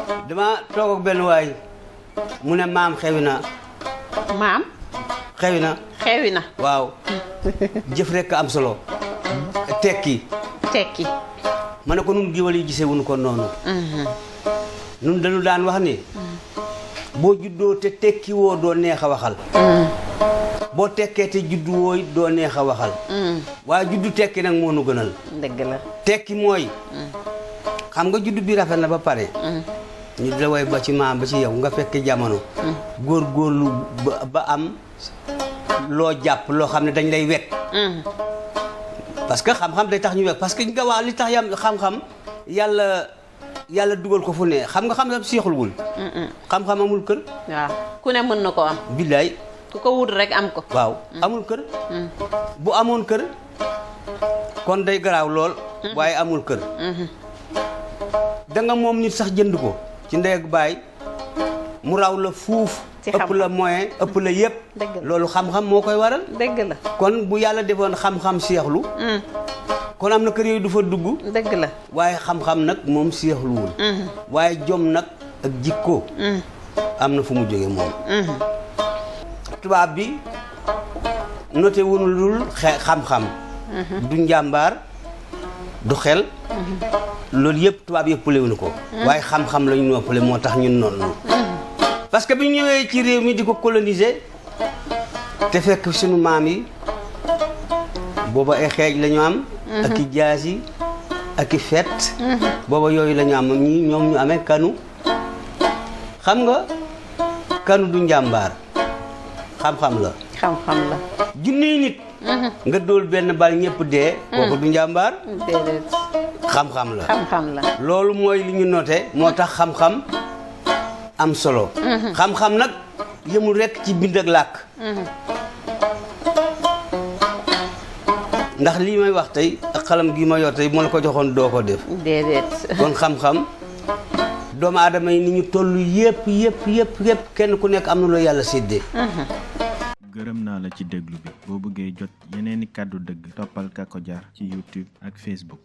dama toog ak benn waay mu ne maam xewi na. maam. xewi na. xewi na. waaw. jëf rekk am solo. tekki. ma ne ko nun géwël yi gisee wuñu ko noonu. nun dañu daan wax ni. boo juddoo te tekki woo doo neex a waxal. boo tekkee te juddu wooy doo neex a waxal. waaye juddu tekki nag moo nu gënal. dëgg la. tekki mooy. xam nga juddu bi rafet na ba pare. ñu di la woy ba ci maam ba ci yow nga fekk jamono. góorgóorlu ba am loo jàpp loo xam ne dañ lay wekk. parce que xam-xam day tax ñu wekk parce que nga wax li tax yam xam-xam yàlla dugal ko fu ne xam nga xam-xam seexluwul. xam-xam amul kër. waaw ku ne mën na ko am. billaay. ku ko wut rek am ko. waaw amul kër. bu amoon kër kon day garaaw lool. waaye amul kër. da nga moom nit sax jënd ko ci ndey ak baay mu raw la fuuf. ëpp la moyen ëpp la yëpp. loolu xam-xam moo koy waral. dëgg la kon bu yàlla defoon xam-xam seexlu. kon am na kër yooyu du fa dugg. dëgg la waaye xam-xam nag moom seexluwul. waaye jom nag ak jikko. am na fu mu jóge moom. tubaab bi noté wunu lul xam-xam. du njàmbaar du xel. loolu yëpp tubaab yëpp pëlewuñu ko. waaye xam-xam lañu noppale moo tax ñun noonu. parce que bi ñu ñëwee ci réew mi di ko coloniser te fekk suñu maam yi booba ay xeej la ñu am. ak i jaas yi ak i fet. booba yooyu la ñu am ñoom ñu amee kanu. xam nga kanu du njàmbaar xam-xam la. xam-xam la. junniy nit. nga dóol benn bal ñëpp dee. kooku du njàmbaar. déedéet. xam-xam la. xam-xam la. loolu mooy li ñu noté moo tax xam-xam am solo. xam-xam nag yëmul rekk ci bind ak làkk. ndax lii may wax tey ak xalam gi ma yor tey moo la ko joxoon doo ko def. déedéet. kon xam-xam doomu aadama yi ni ñu toll yëpp kenn ku nekk am na loo yàlla séddee. gërëm naa la ci déglu bi boo bëggee jot yeneeni kàddu dëgg toppal Kako Jar ci YouTube ak Facebook.